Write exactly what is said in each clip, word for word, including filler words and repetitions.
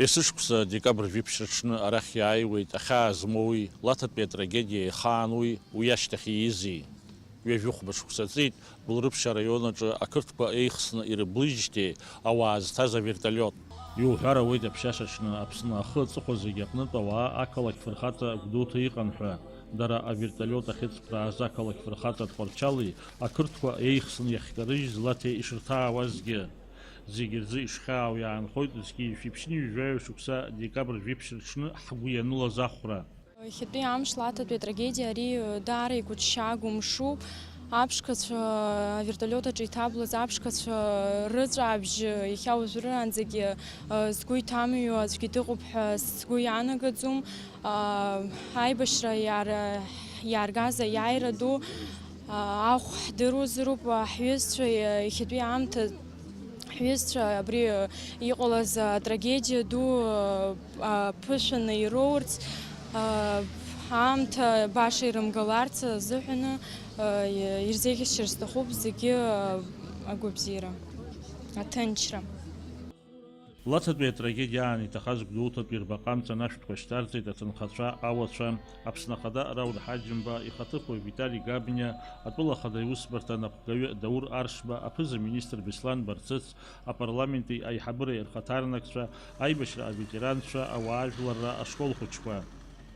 Есышықәса декабрь жәиԥшь рыҽны арахь иааиуеит ахьаа змоуи, Лаҭатәи атрагедиа ихаануи, уи ашьҭахь иизи. Ҩажәихәба шықәса ҵит, Гәылрыԥшь араион аҿы ақырҭқәа еихсны ирыближьҭеи ауаа зҭаз аверталиот. Иуҳәар ауеит, аԥшьашаҽны Аԥсны ахы аҵыхәа зегьы аҟнытә ауаа ақалақь фырхаҵа Гәдоуҭа иҟан ҳәа. Дара аверталиот ахьыҵԥрааз ақалақь фырхаҵа Тҟәарчали ақырҭқәа еихсны иахькарыжьыз Лаҭеи ишырҭаауазгьы. Зегьы рзы ишхьаау иаанхоит зқьи жәшәи ԥшьынҩажәи жәаҩа шықәса декабрь жәиԥшь рыҽны ҳгәы ианылаз ахәра. Иахьатәи амш Лаҭатәи атрагедиа ари даара игәыҭшьаагоу мшуп. Аԥшқацәа аверталиот аҿы иҭаблыз аԥшқацәа рыҵәаабжьы иахьа уажәраанӡагьы сгәы иҭамҩуа аӡәгьы дыҟоуп ҳәа сгәы иаанагаӡом. Аибашьра иаар-, иааргаз аиааира ду ахә ҳдыруазароуп, ҳҩызцәа иахьатәи аамҭа Ҳҩызцәа абри иҟалаз атрагедиа ду аԥышәаны ироурц, аамҭа баша ирымгаларц азыҳәаны ирзеиӷьасшьар сҭахуп зегьы агәабзиара, аҭынчра. Лаҭатәи атрагедиа аан иҭахаз Гәдоуҭатәи рбаҟа амҵан ашәҭқәа шьҭарҵеит аҭынхацәа, ауацәа, Аԥсны Ахада Рауль Ҳаџьымба, ихаҭыԥуаҩ Витали Габниа, атәыла ахада иусбарҭа анапхгаҩы Даур Аршба, аԥыза-министр Беслан Барцыц, апарламенти аиҳабыреи рхаҭарнакцәа, аибашьра аветеранцәа, ауаажәларра ашкол хәыҷқәа.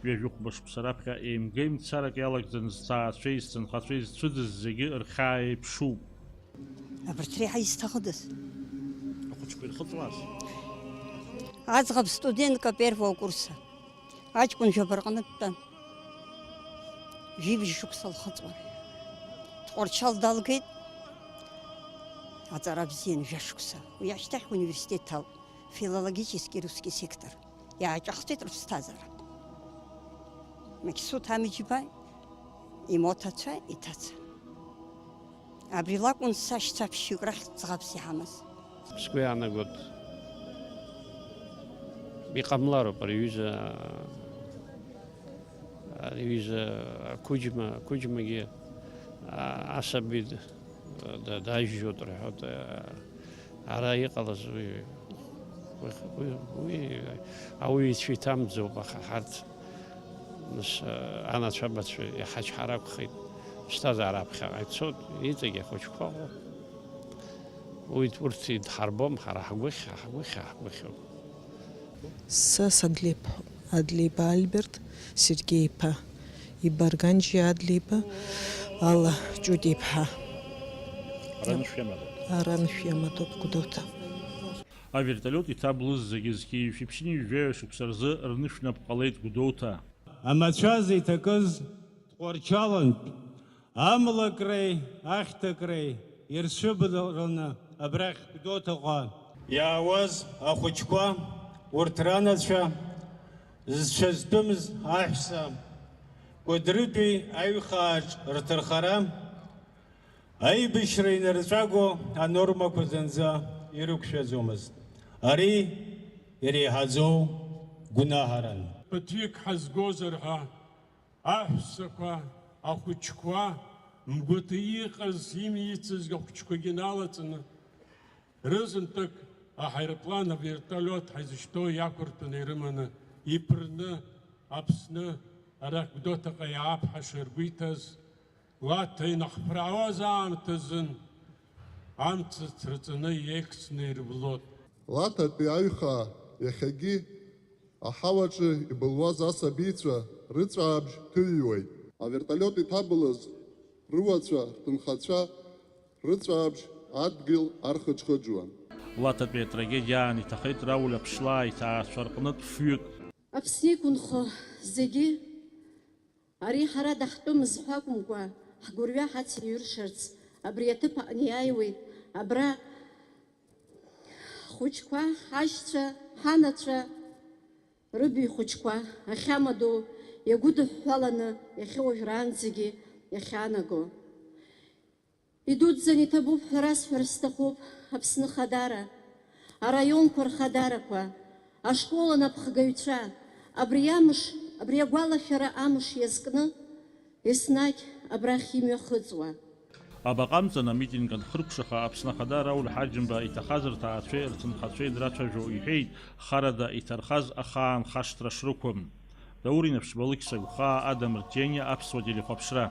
Ҩажәихәба шықәса раԥхьа еимгеимцарак иалагӡаны зҭаацәеи зҭынхацәеи зцәыӡыз зегьы рхьаа еиԥшуп. Абарҭ реиҳа изҭахыдаз? Ахәыҷқәа ирхыҵуаз? Аӡӷаб студентка первого курса. Аҷкәын жәаба рҟны дтәан. Жәибжь шықәса лхыҵуан. Тҟәарчал далгеит. Аҵара бзиан, жәа шықәса. Уи ашьҭахь университет ҭалт. Филологический русский сектор. Иааҿахҵәеит рыԥсҭазаара. Мақьсуҭ Амиџьиба имоҭацәа, иҭаца. Абри лакәын сашьцәа ԥшьҩык рахь ӡӷабс иҳамаз. Сгәы иаанагоит, иҟамлароуп ари аҩыза, ари аҩыза ақәыџьма, ақәыџьмагьы, а, асаби д-, да-, дажьжьот рҳәот, а, ара иҟалаз уи, уи, уи, уи ауаҩ ицәа иҭамӡоуп, аха ҳарҭ Нас, анацәа-абацәа иаҳа ачҳара акәхеит, ԥсҭазаара аԥхьаҟа ицоит, иҵегь ахәыҷқәа ыҟоуп. Уи, урҭ идҳарбом, ҳара ҳгәыхь, ҳгәыхь, ҳгәыхьуп. Са садлеип-, Адлеиба Альберт, Сергеи-иԥа, Ибарганџьиа Адлеиба, Алла Ҷутиа-иԥҳа. Ара анышә иамадоуп. Ара анышә иамадоуп, Гәдоуҭа. Аверталиот иҭаблыз зегьы зқьи жәшәи ԥшьынҩажәи жәаҩа шықәса рзы рнышә нап ҟалеит Гәдоуҭа. Амацәаз иҭакыз Тҟәарчалантә амлакреи ахьҭакреи ирцәыбылраны абрахь Гәдоуҭаҟа иаауаз ахәыҷқәа, урҭ ранацәа, зцәа зтәымыз аҳәса, Кәыдрытәи аҩхааҿ рҭырхара, Аибашьра инарҵәаго анормақәа зынӡа ирықәшәаӡомызт. Ари иреиҳаӡоу гәнаҳаран. Ԥыҭҩык ҳазгозар ҳәа, аҳәсақәа, ахәыҷқәа, мгәаҭа иҟаз, имицыз ахәыҷқәагьы налаҵаны, рызынтәык аҳаирплан, авертолиот ҳәа изышьҭоу иақәырҭәаны ирыманы, иԥырны Аԥсны, арахь Гәдоуҭаҟа иаап ҳәа шыргәеиҭаз, Лаҭа инаҳԥраауаз аамҭазын, амца цраҵаны иеихсны ирыблот. Лаҭатәи аҩхаа иахьагьы аҳауаҿы ибылуаз асабицәа рыҵәаабжь ҭыҩуеит. Аверталиот иҭабылаз рыуацәа, рҭынхацәа рыҵәаабжь адгьыл архыџхыџуан. Лаҭатәи атрагедиа аан иҭахеит Рауль Аԥшлаа иҭаацәа рҟнытә фҩык. Аԥсны иқәынхо зегьы Ари ҳара даҳтәымыз ҳәа акәымкәа, ҳгәырҩа ҳацеиҩыршарц абри аҭыԥ аҟны иааиуеит, абра ҳхәыҷқәа, ҳашьцәа, ҳанацәа рыбаҩхәыҷқәа ахьамадоу иагәыдыҳәҳәаланы иахьа уажәраанӡагьы иахьаанаго. Идуӡӡан иҭабуп ҳәа расҳәар сҭахуп, Аԥсны Ахадара, араионқәа рхадарақәа, ашкол анапхгаҩцәа, абри амш, абри агәалашәара амш иазкны, еснагь абрахь имҩахыҵуа. Абаҟа амҵан амитинг анхыркәшаха, Аԥсны Ахада Рауль Ҳаџьымба иҭахаз рҭаацәеи рҭынхацәеи драцәажәо иҳәеит, харада иҭархаз ахаан хашҭра шрықәым. Даур Инапшьбалықь Саҩхаа, Адам Рҭениа, Аԥсуа телехәаԥшра.